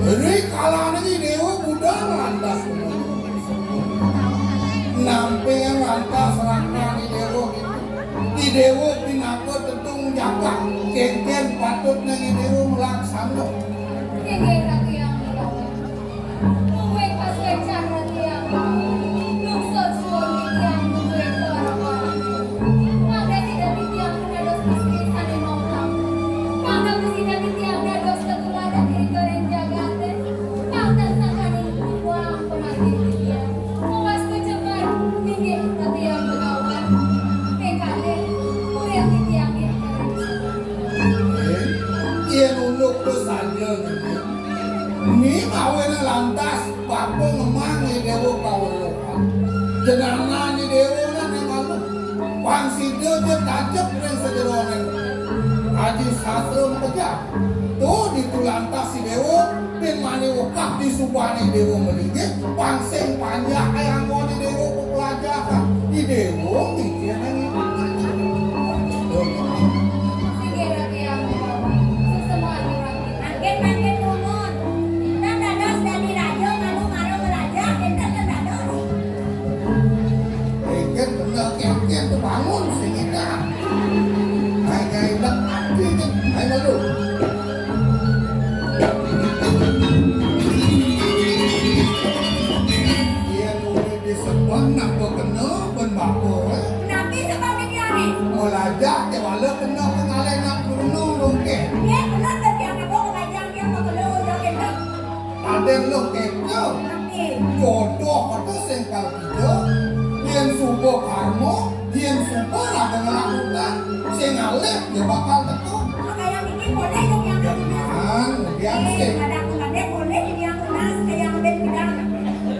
Ri kalane i dewa budal lantas. Namping lantas rakan i dewa. I dewa pinaka tedung jagat. Kenken patutne i dewa melaksana. Inggih, Ratu Hyang Wirawan. Mungguing pasuecan Ratu Hyang Wirawan. Lungsur suwun titiang mungguing kawarapan. Mangda sida titiang pinados istri sane mautama. Mangda sida titiang dados tetuladan ring jagate. Manten sangkaning wang pengantin titiang. Puas kecepat, inggih titiang Begawan. Ping kalih, kurir titiang ing karencana. Yen unduk to saja, ni mawene lantas bapa ngemang i dewa kaweruhan. Jenengan i dewa nang malu. Pang sida ja tajep ring sajeroning aji sastra makejang. Tuh, ditu lantas i dewa, pin mani wekah disubani dewa melinggih, pang sing panjak anggon i dewa pepelajahan. Déwa mikir nang. Mangkin, mangkin nuhun. Nang dados dadi raja, malu mara maraja, énten kan dados. Énten bener, énten tebangun sing kita. Hai, hai, dak ati, hai, malu. Yén uli disebat napa kena ben bapa, eh? Napi sebab mikiré? Melajah ké wala kena pengalih nak guru lungkih. Yé, bener ké tiang napa kebajang tiang bakala udah kena. Adén lo kéto. Napi? Jodoh atu sing kal kita. Yén suba karma, yén suba raga ngelakukan, sing ngalih ya bakal teka. Makanya mikir boleh dong yang Ya, punya. Maan, biar Eh, sih. Pada aku pada boleh jadi yang punya, kayak yang ben bilang.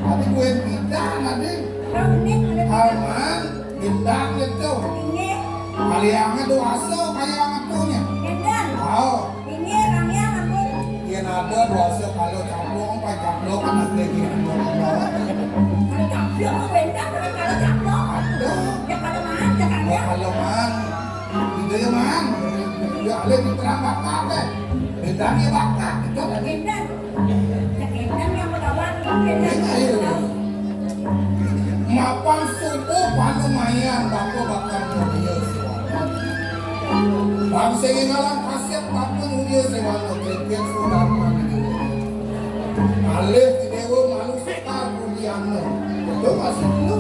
Tapi gue bidan tadi. Kalau unik, unik. Alman, bidan gitu. Ini. Kaliangnya dua so, kayak atunya. Bidan. Oh. Ini orangnya ampun. Yén ada dua so kalau caplok, apa caplok kan asli gitu. Kalau caplok, kok bentang, kalau caplok. Ada. Ya, kalau maan, ya, kan, ya? Kalau maan. Itu ya, maan. Ya, alih di perang bakat, eh. Bedanya bakat, itu kan. Bentang. Ya, bentang yang berkawan, bentang. Iya, iya. Mapan subuh panumayan bapa bakal mulia sewala. Bangsa ngaran kasép bapa mulia sewala, jadian sudarman. Alih di déwa malu sekar kudiana. Betul masih dulu.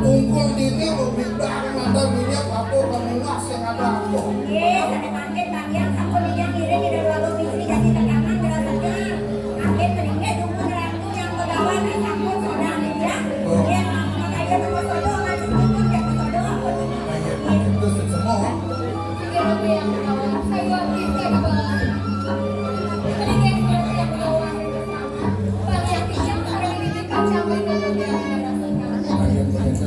Ungkul dini berbicara mata dunia bapa kamulah sing ada apa. Nggih, sané mangkin Bang Yang sampun Yang ngiring ida dua biji jadi tekanan berasanya. Mangkin mendingnya dukun ratu yang pegawai sampun sudah nih ya. Yang makanya berpesodo lanjut dukun yang pesodo apa tuh? Nah, iya, itu semua. Iya, iya, iya. Saya bisa dibawa. Mendingnya dukun yang pegawai.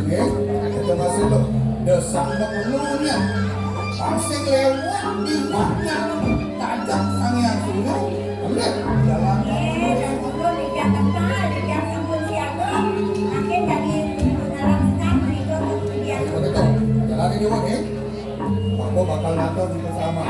Kita masih lo desak maklunya. Pasti lewat di waknya tajam sang yang suruh. Ambil jalan. Jalan ini, Wan, ya. Aku bakal ngatur di bersama.